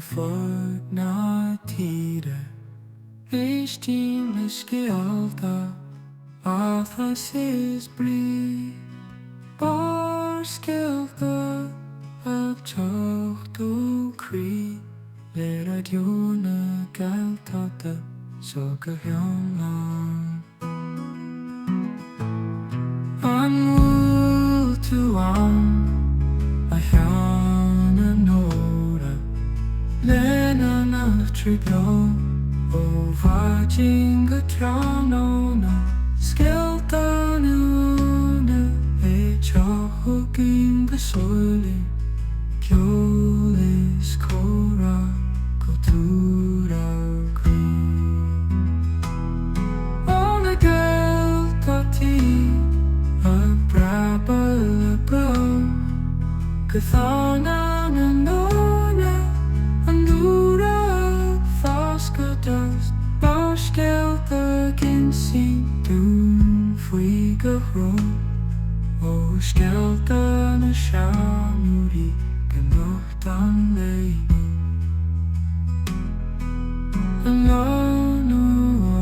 Ar fud na tíre éistím le scéalta áthas is brí. Barrscéalta ag teacht ó chroí le Raidió na Gaeltachta seo go hiomlán. An bhfuil tú ann, a sheanfhondúra, lena n-eachtraí beo ó mhaidin go tráthnóna, scéalta nua ag teacht chugainn go soiléir, ceol is comhrá, cultúr ár gcroí. Ó na Gaeltachtaí ag preabadh le bród, Guthanna na n-óige, an dúlra ag fás go docht, Barrscéalta ag insint dúinn faoi go thráth, Ó scéalta na seanóirí go nuacht an lae inniu. An lá nua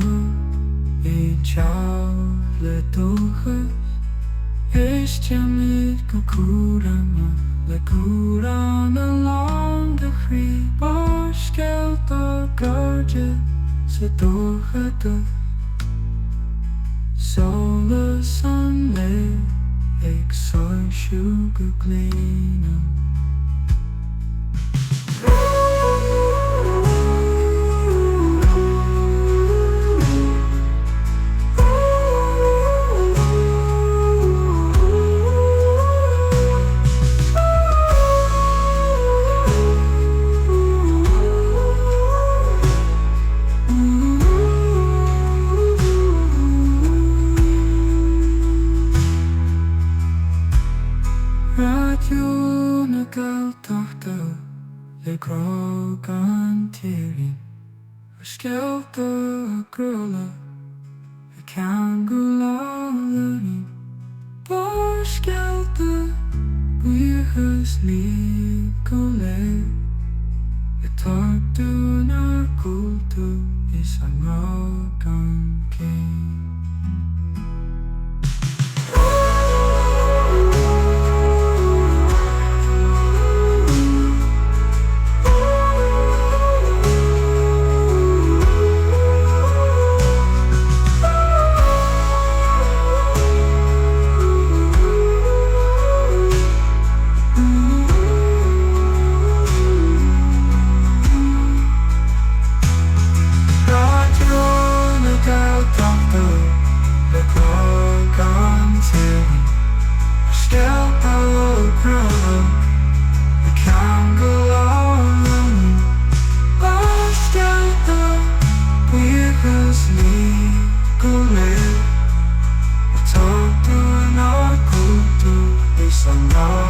ag teacht le dóchas, Éistimid go cúramach le cúram lán de chroí, Barrscéalta ár gcairde sa dorchadas, Solas an lae ag soilsiú go glaonna. Raidió na Gaeltachta le grá gan teorainn, Scéalta á gcraoladh ag ceangal orainn. Barrscéalta, buíochas libh go léir, Ag tabhairt dúinn ár gcultúr is ár ngrá gan chéill. Raidió na Gaeltachta le grá gan teorainn, Scéalta á gcraoladh ag ceangal orainn. Barrscéalta, buíochas libh go léir, Ag tabhairt dúinn ár gcultúr is ár ngrá.